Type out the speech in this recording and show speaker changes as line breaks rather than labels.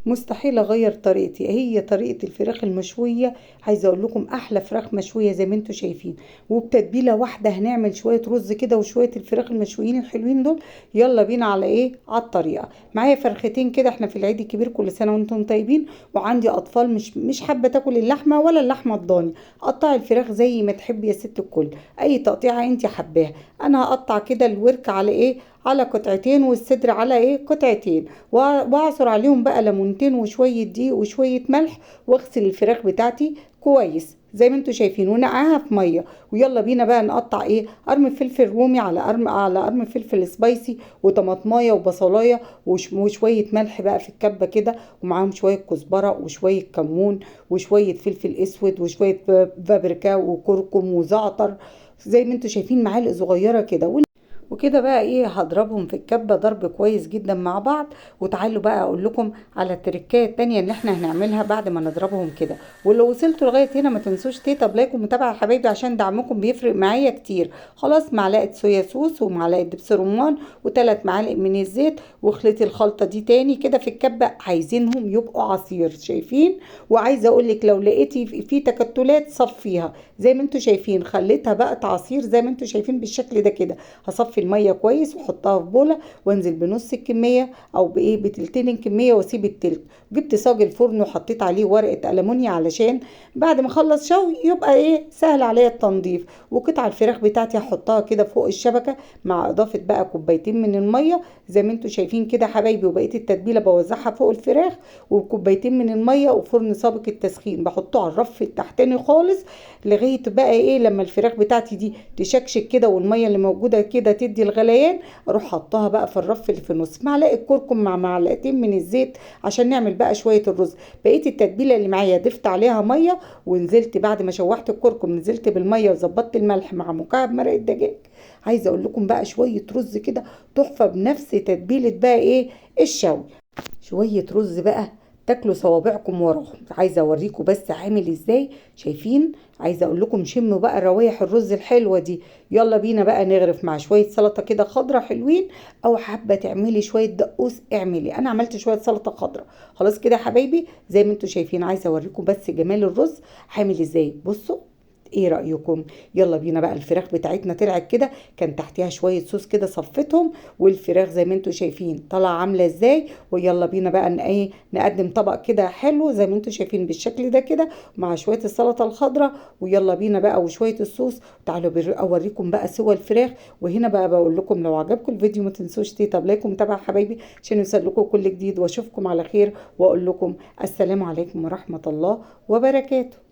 مستحيل اغير طريقتي، هي طريقه الفراخ المشويه. عايزه اقول لكم احلى فراخ مشوية زي ما انتم شايفين، وبتتبيله واحدة هنعمل شوية رز كده وشوية الفراخ المشويين الحلوين دول. يلا بينا على ايه؟ على الطريقة. معايا فرختين كده، احنا في العيد الكبير، كل سنة وانتم طيبين، وعندي اطفال مش حابة تاكل اللحمة ولا اللحمة الضاني. قطعي الفراخ زي ما تحبي يا ست الكل، اي تقطيعه انت حباها. انا هقطع كده الورك على ايه؟ على قطعتين، والصدر على ايه؟ قطعتين، واعصر عليهم بقى ليمونتين وشوية دقيق وشوية ملح، واغسل الفراخ بتاعتي كويس زي ما انتم شايفين، ونقعها في مية. ويلا بينا بقى نقطع ايه؟ قرن فلفل رومي على قرن فلفل spicy، وطماطمايه وبصلايه وشوية ملح بقى في الكبه كده، ومعاهم شوية كزبره وشوية كمون وشوية فلفل اسود وشوية بابريكا وكركم وزعتر زي ما انتم شايفين، معالق صغيرة كده. وكده بقى ايه؟ هضربهم في الكبه ضرب كويس جدا مع بعض. وتعالوا بقى اقول لكم على التركايه التانية اللي احنا هنعملها بعد ما نضربهم كده. ولو وصلتوا لغاية هنا ما تنسوش تيتا like ومتابعة يا حبايبي، عشان دعمكم بيفرق معايا كتير. خلاص، معلقه صويا صوص ومعلقة دبس رمان وثلاث معالق من الزيت، واخلطي الخلطة دي تاني كده في الكبه. عايزينهم يبقوا عصير، شايفين؟ وعايزه اقول لك لو لقيتي في تكتلات صفيها زي ما انتم شايفين. خليتها بقت عصير زي ما انتم شايفين بالشكل ده كده. هصفي المية كويس واحطها في بوله، وانزل بنص الكمية او بايه، بتلتين الكمية، واسيب التلت. جبت صاج الفرن وحطيت عليه ورقة المونيا علشان بعد ما اخلص شوي يبقى ايه، سهل عليا التنظيف. وقطع الفراخ بتاعتي هحطها كده فوق الشبكة مع اضافه بقى كوبايتين من المية زي ما انتم شايفين كده حبايبي. وبقية التتبيله بوزعها فوق الفراخ، وكوبايتين من المية، وفرن سابق التسخين بحطه على الرف التحتاني خالص لغاية بقى ايه لما الفراخ بتاعتي دي تشكشك كده والمية اللي موجودة كده تدي الغليان، اروح حطها بقى في الرف اللي في النص. معلقه كركم مع معلقتين من الزيت عشان نعمل بقى شوية الرز. بقية التتبيله اللي معايا ضفت عليها مية، ونزلت بعد ما شوحت الكركم نزلت بالمية وظبطت الملح مع مكعب مرق الدجاج. عايزه اقول لكم بقى شوية رز كده تحفة بنفس تتبيله بقى ايه الشوي. شوية رز بقى تاكلوا صوابعكم وراهم. عايزه اوريكم بس عامل ازاي، شايفين؟ عايزه اقول لكم شموا بقى روايح الرز الحلوة دي. يلا بينا بقى نغرف مع شوية سلطة كده خضرة حلوين، او حابة تعملي شوية دقوس اعملي. انا عملت شوية سلطة خضرة. خلاص كده يا حبايبي زي ما انتم شايفين. عايزه اوريكم بس جمال الرز عامل ازاي. بصوا ايه رأيكم؟ يلا بينا بقى. الفراخ بتاعتنا طلعت كده، كان تحتها شوية صوص كده صفتهم، والفراخ زي ما انتم شايفين طالعة عاملة ازاي. ويلا بينا بقى ان ايه نقدم طبق كده حلو زي ما انتم شايفين بالشكل ده كده مع شوية السلطة الخضراء. ويلا بينا بقى وشوية الصوص. تعالوا اوريكم بقى سوى الفراخ. وهنا بقى بقول لكم لو عجبكم الفيديو ما تنسوش تيتا like ومتابعة حبايبي عشان يوصل لكم كل جديد. واشوفكم على خير، واقول لكم السلام عليكم ورحمة الله وبركاته.